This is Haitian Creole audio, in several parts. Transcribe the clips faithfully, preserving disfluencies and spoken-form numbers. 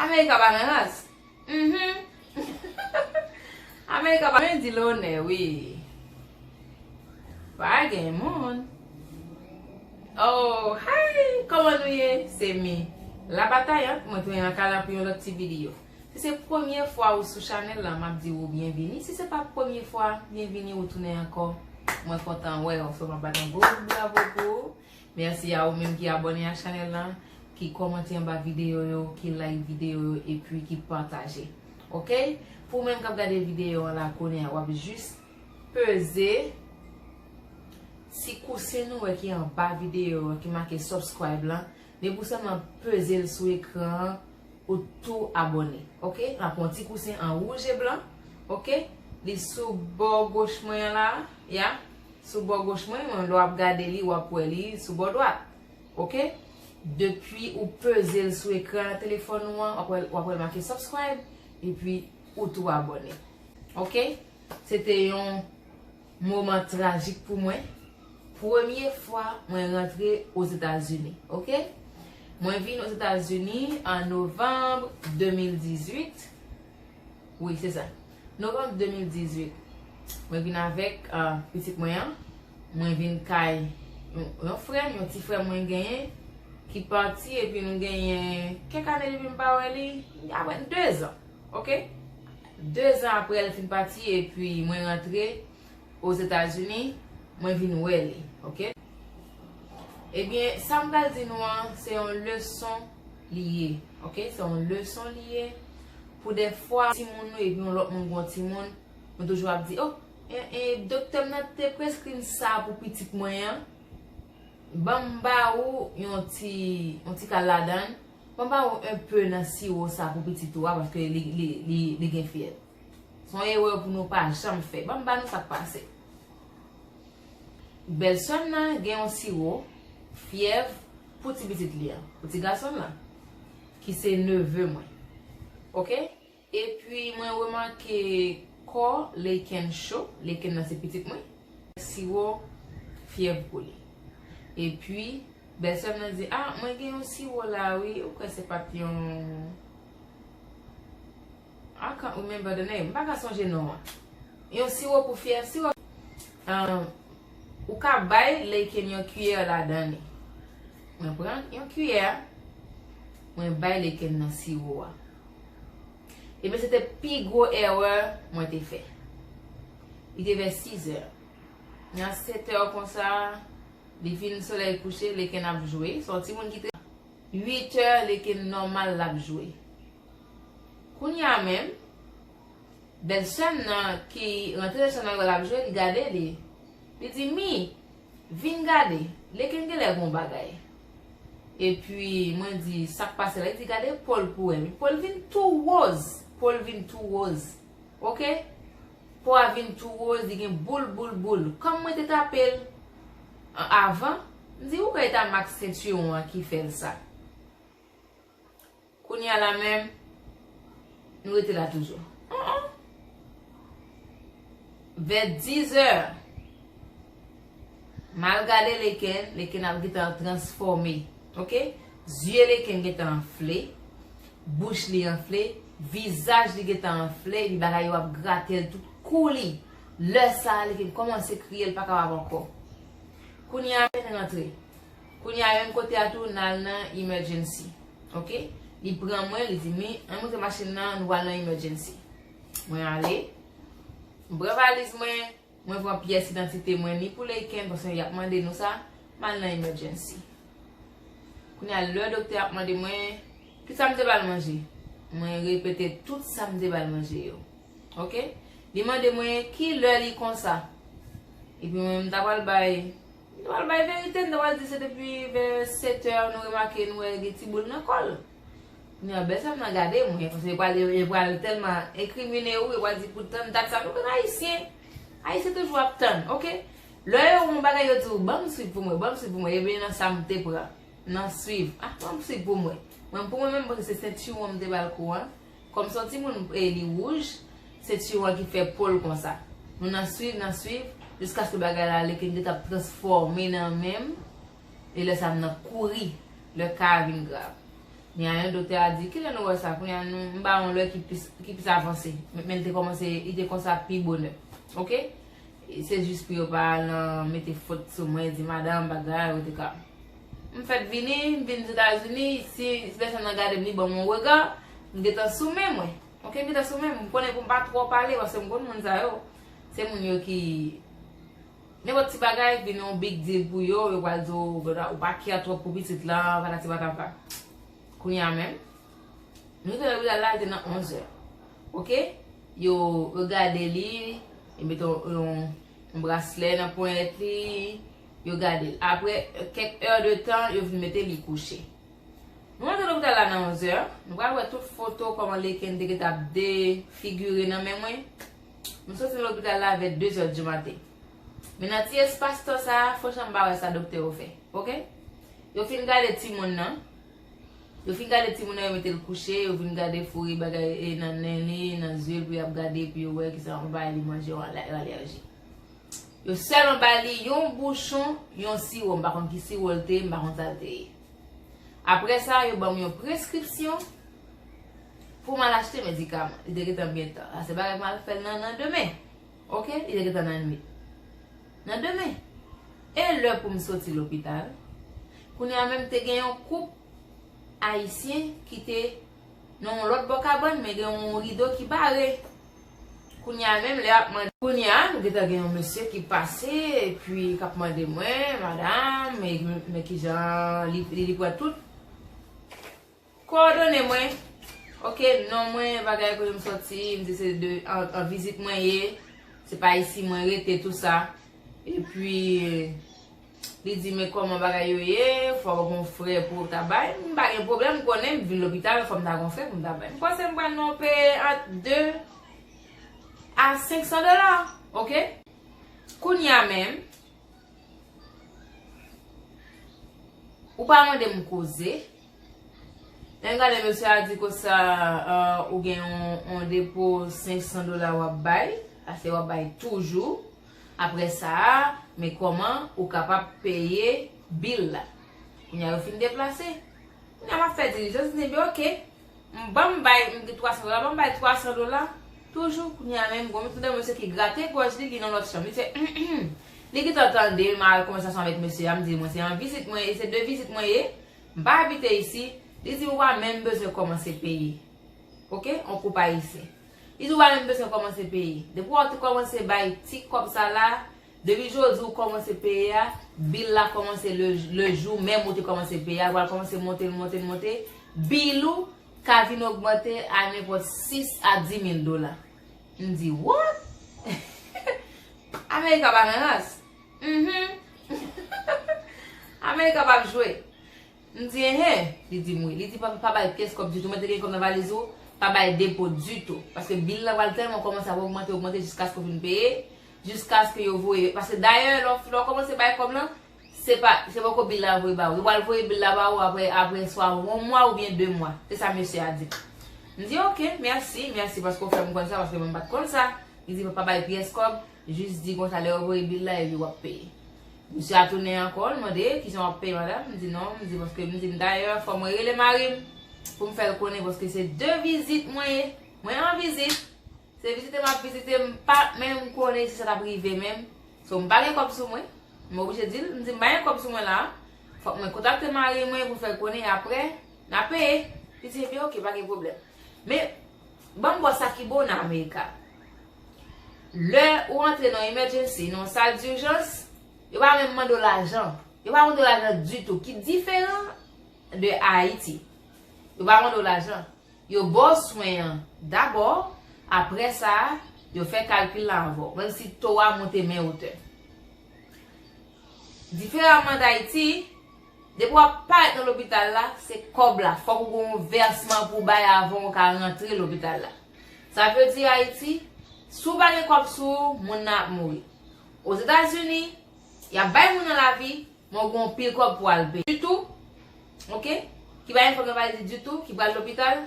Amerika pa gen ras. Mhm. Amerika pa gen di lonè, wi. Pa gen moun. Oh, hi! Kòman nou ye? Se mi. Labatayant, mwen tounen nan kay la pou yon lòt ti videyo. Si se premye fwa ou sou chanèl la, m ap di ou byenvini. Si se pa premye fwa, byenvini ou tounen ankò. Mwen kontan wè w, so m ap bat yon gwo bout bravo pou ou. Mèsi a ou menm ki abòne ak chanèl la, ki kòmante anba videyo yo, ki like videyo yo, epi ki pataje. Oke? Pou ou menm k ap gade videyo an la, kounye a, w ap jis peze ti kousen nou wè ki anba videyo an, ki make subscribe lan. Men pou sèlman peze l sou ekran an, ou tou abòne. Oke? N ap pran ti kousen an wouj e blan. Oke? Li sou bò goch mwen an la. Ya. Sou bò goch mwen, men lè w ap gade li, w ap wè li sou bò dwat. Oke? Depi ou peze l sou ekran nan telefòn ou an, w ap wè, w ap wè l make subscribe, epi ou tou abòne. Oke? Se te yon moman trajik pou mwen. Premye fwa mwen rantre Ozetazini, oke? Mwen vin Ozetazini an novanm de mil dizuit. Wi, se sa. Novanm de mil dizuit. Mwen vin avèk, ah, pitit mwen an. Mwen vin kay yon, yon frè m, yon ti frè mwen genyen, ki pati, epi nou genyen kèk ane depi m pa wè li, apre de zan, oke? De zan apre l fin pati, epi mwen rantre Ozetazini, mwen vin wè li, oke? Ebyen, sa m pral di nou an, se yon leson li ye, oke? Se yon leson li ye. Pou dèfwa, timoun nou, epi yon lòt moun gen yon timoun, nou toujou ap di, "Oh, e, e, doktè m nan te preskri m sa pou pitit mwen an. Ban m ba ou yon ti, yon ti kal ladan l. Ban m ba ou un peu nan siwo sa pou pitit ou a, paske li, li, li, li gen fyèv." Se yon erè pou nou pa janm fè. Ban m ba nou sa k pase. Bèlsè m nan gen yon siwo fyèv pou ti pitit li an, pou ti gason l lan, ki se neve mwen. Oke? Epi mwen remake kò Laken cho, Laken nan se pitit mwen. Siwo fyèv pou li. Epi, bèlsè m nan di, "Ah, mwen gen yon siwo la, wi." Ou kwè se pa t yon I can't remember the name. M pa ka sonje non an. Yon siwo pou fyèv, siwo. Ahn, ou ka bay Laken yon kiyè ladan li. Mwen pran yon kiyè, mwen bay Laken nan siwo a. Ebyen, se te pi gwo erè mwen te fè. Li te vè sizè. Nan setè konsa, li fin solèy kouche, Laken ap jwe. Se yon timoun ki te Uit è, Laken nòmal l ap jwe. Kounye a menm, bèlsè m nan ki rantre nan chanm nan wè l ap jwe, li gade li. Li di, "Mi, vin gade, Laken genlè gen yon bagay." Epi mwen di, "Sa k pase la?" Li di, "Gade po l pou wè." Po l vin tou woz. Po l vin tou woz. Oke? Po a vin tou woz, li gen boul, boul, boul. Kòm mwen te tape l an-, avan, m di, "Ou kwè e ta mak sentiwon an ki fè l sa?" Kounye a la menm, nou rete la toujou. Vè diz è, m al gade Laken, Laken ap gentan transfòme. Oke? Zye Laken gentan anfle, bouch li anfle, vizaj li gentan anfle, epi bagay yo ap grate l tout kou li. Lè sa a, Laken kòmanse kriye, l pa kapab ankò. Kounye a, m rantre. Kounye a, menm kote a tou, n al nan emergency. Oke? Li pran mwen, li di, "Mi, ann moute machin nan, nou pral nan emergency." Mwen ale, m pran valiz mwen, mwen pran pyès idantite mwen, ni pou Laken, paske y ap mande nou sa, m al nan emergency. Kounye a, lè doktè ap mande mwen, "Kisa m te ba l manje?" Mwen repete tout sa m te ba l manje yo. Oke? Li mande mwen, "Ki lè li konsa?" Epi mwen, m ta pral bay, m ta pral bay verite, m ta pral di, "Se depi vè sèt è, nou remake, nou wè gen ti boul nan kò l." Kounye a, bèlsè m nan gade mwen, paske yo pral, yo pral tèlman enkrimine ou, yo pral di, "Pou tann dat sa, nou konn Ayisyen. Ayisyen toujou ap tann, oke? Lè yo wè yon bagay, yo di w, 'Ban m swiv pou mwen, ban m swiv pou mwen.'" Ebyen, nan sa m te pran, nan swiv. Ah, ban m swiv pou mwen. Mwen, pou mwen menm, paske se sentiwon m te ba l kou an. Kòm se yon timoun, e, li wouj, sentiwon an ki fè po l konsa. Nou nan swiv, nan swiv, jiskaske bagay la, Laken te t ap transfòme nan men m. E lè sa a, m nan kouri, lè ka a vin grav. Kounye a, yon doktè a di, "Kilè nou wè sa?" Kounye a, nou, m ba yon lè ki plis, ki plis avanse. Men, men l te kòmanse, li te konsa pi bonè. Oke? E se jis pou yo pa al nan mete fot sou mwen, di, "Madanm, bagay, ou te ka." M fèk vini, m vin Etazini, si, si pèsonn nan gade m, li ban m yon rega, m gentan sou men mwen. Oke, m gentan sou men m, m konnen pou m pa twò pale, paske m konn moun sa yo. Se moun yo ki, nenpòt ti bagay vin yon big deal pou yo, yo pral di w, "Ou pa care twòp pou pitit la, patati patata." Kounye a menm, nou te lopital la, te nan onzè. Oke? Yo regade li, yo mete yon, yon, yon braslè nan ponyèt li, yo gade l. Apre kèk è de tan, yo vin mete li kouche. Nou antre lopital la nan onzè, nou pral wè tout foto kòman Leken te gentan ap defigire nan men mwen. M soti nan lopital la vè dezè di maten. Men nan ti espas tan sa a, franchman, m pa wè sa doktè yo fè. Oke? Yo fin gade timoun nan. Yo fin gade timoun nan, yo mete l kouche, yo vin gade fouri bagay e nan nen li, nan zye l, pou y ap gade, pou yo wè kisa yon bagay li manje, yon alè-, alèji. Yo sèlman ba li yon bouchon, yon siwo, m pa konn ki siwo l te ye, m pa konn sa l te ye. Apre sa, yo ban m yon preskripsyon pou m al achte medikaman. Li te gentan byen tan. Sa se bagay pou m al fè l nan, nan demen. Oke? Li te gentan nan nwit. Nan demen. E lè pou m soti lopital, kounye a menm te gen yon koup ayisyen ki te nan yon lòt bò kabann, men gen yon rido ki bare. Kounye a menm, lè y ap mande, kounye a, nou gentan gen yon mesye ki pase, epi k ap mande mwen, "Madanm, men, men kijan li, li, li pran tout kowòdone mwen?" Oke, non mwen, bagay kote m soti, m di se de, an, an vizit mwen ye, se pa isi mwen rete, tou sa. Epi, li di, "Men kòman bagay yo ye, fò w gon frè pou w ta bay." M pa gen pwoblèm, m konnen m vin lopital, fò m ta gon frè pou m ta bay. M panse m pral nan yon peye ant de a senk san dola, oke? Kounye a menm, ou pa mande m koze. Lè m gade mesye a di konsa, ah, ou gen yon, yon depo senk san dola w ap bay, ase w ap bay toujou. Apre sa a, men kòman ou kapab peye bil la. Kounye a yo fin deplase. Kounye a m ap fè dilijans, m di, "Ebyen, oke." M ban m bay, m di twa san dola, ban m bay twa san dola. Toujou, kounye a menm, gon, m tande mesye ki grate gòj li, li nan lòt chanm. Li fè, li gentan tande m al konvèsasyon avèk mesye a, m di, "Mwen, se an vizit mwen ye, se de vizit mwen ye, m pa abite isi." Li di, "Ou pa menm bezwen kòmanse peye." Oke? On koup ayisyen. Li di, "Ou pa menm bezwen kòmanse peye. Depi w te kòmanse bay ti kòb sa la, depi jodi ou kòmanse peye a, bil la kòmanse le, le jou menm ou te kòmanse peye a, l pral kòmanse monte, monte, monte. Bil ou ka vin ogmante a nenpòt sis a di mil dola." M di, "What?" Amerika pa nan rans. Mhm. Amerika p ap jwe. M di, "Enhen." Li di m wi. Li di, "Pa, pa bay pyès kòb ditou. Mwen te gen kòb nan valiz ou, pa bay depo ditou. Paske bil la pral tèlman kòmanse ap ogmante, ogmante jiskaske w fin peye, jiskaske yo voye." Paske dayè, lè w, lè w kòmanse bay kòb lan, se pa, se poko bil la voye ba ou. Yo pral voye bil la ba ou apre, apre swa yon mwa oubyen de mwa. Se sa mesye a di m. M di, "Oke, mèsi, mèsi paske w fè m konn sa, paske mwen m pa t konn sa." Li di, "Pa bay pyès kòb, jis di konsa lè yo voye bil la, epi w ap peye." Mesye a tounen ankò, l mande, "Kijan w ap peye, madanm?" M di, "Non," m di, "paske," m di, "dayè, fò mwen rele mari m pou m fè l konnen, paske se de vizit mwen ye. Mwen an vizit. Se vizite m ap vizite, m pa menm konnen si sa t ap rive menm. So, m pa gen kòb sou mwen. M oblije di l, m di, "M pa gen kòb sou mwen la. Fòk mwen kontakte mari mwen pou fè l konnen, apre, n a peye." Li di, "Ebyen, oke, pa gen pwoblèm." Men, ban m ba w sa ki bon nan Amerika. Lè ou antre nan emergency, nan sal dijans, yo pa menm mande w lajan. Yo pa mande w lajan ditou, ki diferan de Ayiti. Yo pa mande w lajan. Yo ba w swen an dabò, apre sa a, yo fè kalkil la avè w, menm si to a monte men wotè. Diferaman d Ayiti, depi w ap parèt nan lopital la, se kòb la. Fòk ou gen yon vèsman pou w bay avan w ka rantre lopital la. Sa vle di Ayiti, si w pa gen kòb sou ou, moun nan ap mouri. Ozetazini, y ap bay moun nan lavi, men w gen yon pil kòb pou w al peye. Ditou, oke? Ki pa enfòme pa di ditou, ki pral lopital,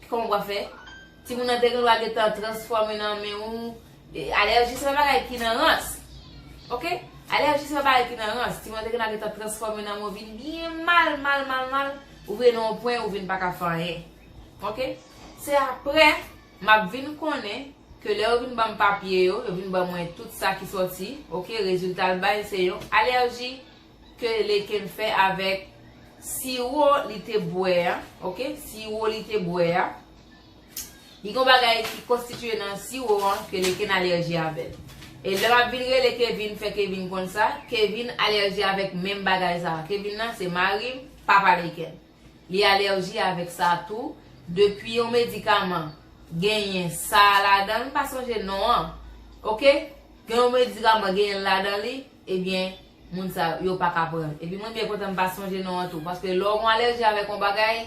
kòman w pral fè? Timoun nan te gen dwa gentan transfòme nan men ou. E, alèji se pa bagay ki nan rans. Oke? Alèji se pa bagay ki nan rans. Timoun nan te gen dwa gentan transfòme nan men ou, vin byen mal, mal, mal, mal. Ou vin nan yon pwen, ou vin pa ka fè anyen. Oke? Se apre, m ap vin konnen ke lè yo vin ban m papye yo, yo vin ban mwen tout sa ki sòti, oke, rezilta l bay se yon alèji ke Leken fè avèk siwo li te bwè a, oke, siwo li te bwè a. Li gen yon bagay ki konstitye nan siwo an ke Leken alèji avè l. E lè m ap vin rele Kevin, fè Kevin konn sa, Kevin alèji avèk menm bagay sa a. Kevin nan se mari m, papa Leken. Li alèji avèk sa tou. Depi yon medikaman genyen sa ladan l, m pa sonje non an. Oke? Gen yon medikaman genyen ladan li, ebyen, moun sa yo pa ka pran. Epi mwen byen kontan m pa sonje non an tou. Paske lè w gen alèji avèk yon bagay,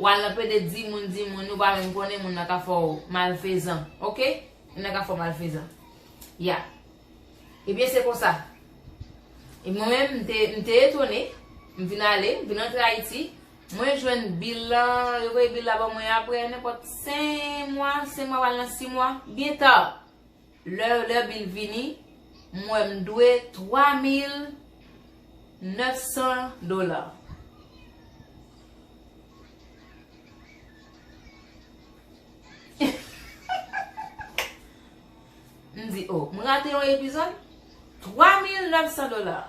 w al nan pede di moun, di moun, ou pa menm konnen, moun nan ka fè w malfezan. Oke? Moun nan ka fè w malfezan. Ya. Ebyen, se konsa. E mwen menm, m te, m te etone. M vin ale, m vin antre Ayiti. Mwen jwenn bil la, yo voye bil la ban mwen apre nenpòt senk mwa, senk mwa pral nan sis mwa. Byen ta. Lè, lè bil vini, m wè m dwe twa mil nèf san dola. M di, "O, mwen rate yon epizòd? Twa mil nèf san dola."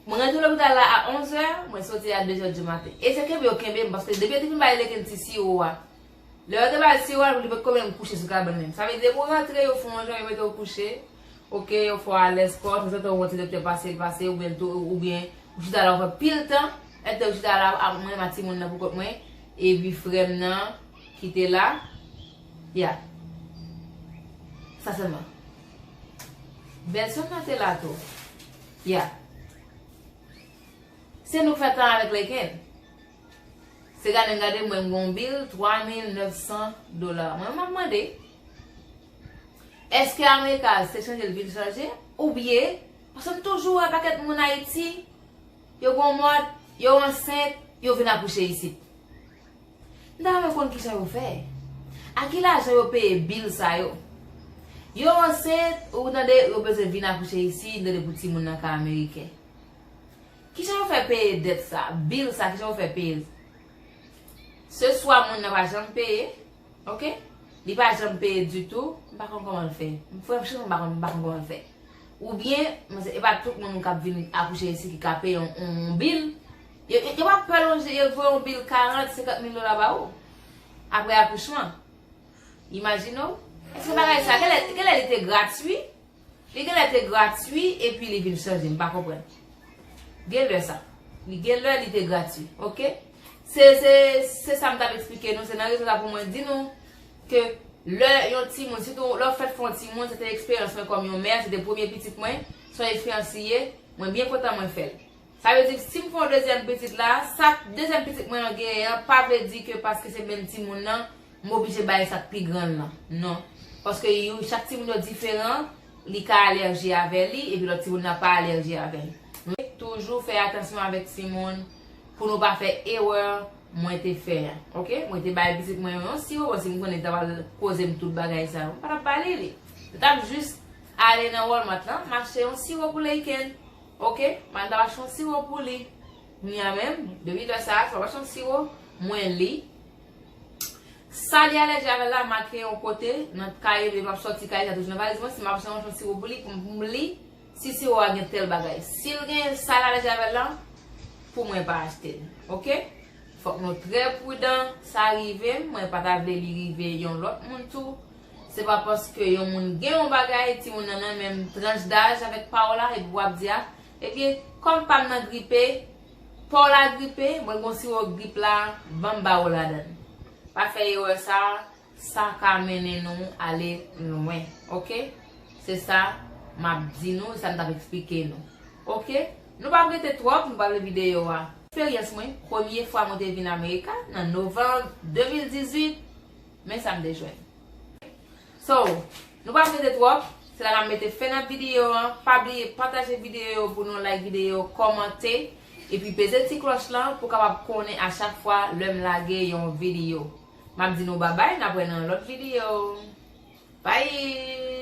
Mwen rantre lopital la a onz è, mwen soti a de zè di maten. E se kenbe yo kenbe m, paske depi yo te fin bay Leken ti siwo a, lè yo te bay siwo a, li potko menm kouche sou kabann li. Sa vle di, depi w rantre, yo fè yon jan, yo mete w kouche. Oke, yo fè w alèz kò, tanzantan, ou wè ti doktè pase, l pase, oubyen l tou, oubyen ou chita la, ou fè pil tan, lè w chita la, a, mwen, m a timoun nan pou kont mwen, epi frè m nan, ki te la, ya. Sa sèlman. Bèlsè m nan te la tou. Ya. Se nou k fè tan avèk Leken. Se gade m gade m wè m gon bil twa mil nèf san dola. Mwen, m ap mande, èske America se chanje l vin chanje? Oubyen, paske m toujou wè pakèt moun Ayiti, yo gon mòd, yo ansent, yo vin akouche isit. M ta renmen konn kijan yo fè. A ki lajan yo peye bil sa yo? Yo ansent, ou tande, yo bezwen vin akouche isi, m tande pou timoun nan ka ameriken. Kijan yo fè peye dèt sa, bil sa, kijan yo fè peye l? Se swa moun nan pa janm peye, oke? Li pa janm peye ditou, m pa konn kòman l fè. Franchman, m pa konn, m pa konn kòman l fè. Oubyen, men se, e pa tout moun k ap vin akouche isi ki ka peye yon, yon, yon bil. Yo, yo, yo pa pè lonje, yo voye yon bil karant, senkant mil dola ba ou. Apre akouchman. Imajine w. Èske bagay sa, genlè, genlè li te gratui? Li genlè te gratui epi li vin chanje, m pa konprann. Genlè sa. Li genlè li te gratui, oke? Se, se, se sa m t ap eksplike nou, se nan rezon sa pou mwen di nou ke lè yon timoun, sitou lè w fèt fè yon timoun, se te eksperyans mwen kòm yon mè, se te premye pitit mwen, se yon eksperyans li ye, mwen byen kontan mwen fè l. Sa vle di, si m fè yon dezyèm pitit la, sa dezyèm pitit mwen an genyen an, pa vle di ke paske se menm timoun nan, m oblije bay sa k pi grann lan. Non. Paske yo, chak timoun yo diferan, li ka alèji avè li, epi lòt timoun nan pa alèji avè l. Men, toujou fè atansyon avèk timoun, pou nou pa fè erè mwen te fè a. Oke? Mwen te bay pitit mwen yon siwo, bon, si m konnen li ta pral koze m tout bagay sa yo, m pa t ap ba li li. M t ap jis ale nan Walmart lan, m achte yon siwo pou Laken. Oke, m al ta achte yon siwo pou li. Kounye a menm, depi lè sa a, sa m achte yon siwo, mwen li. Sa li alèji avè l la, make yon kote, nan kaye, lè m ap sòti kaye, sa toujou nan valiz mwen, si m ap achte yon siwo pou li, pou m, pou m li, si siwo a gen tèl bagay. Si l gen sa l alèji avè l la, pou mwen pa achte l. Oke? Fòk nou trè pridan, sa rive m, mwen pa ta vle li rive yon lòt moun tou. Se pa paske yon moun gen yon bagay, timoun nan nan menm tranch daj avèk pa w la, epi w ap di a, ebyen, kòm pa m nan gripe, pa w la gripe, mwen gon siwo grip la, ban m ba w ladan l. Pa fè erè sa, sa ka mennen nou ale lwen, oke? Se sa m ap di nou, sa m t ap eksplike nou, oke? Nou p ap rete twòp, nou p ap videyo a. Eksperyans mwen, premye fwa mwen te vin Amerika, nan novanm de mil dizuit, men sa m te jwenn. So, nou pa mete twòp, se la n ap mete fen nan videyo an. Pa bliye pataje videyo yo pou nou, like videyo, kòmante, epi peze ti klòch lan pou kapab konnen a chak fwa lè m lage yon videyo. M ap di nou babay, n ap wè nan lòt videyo. Bye!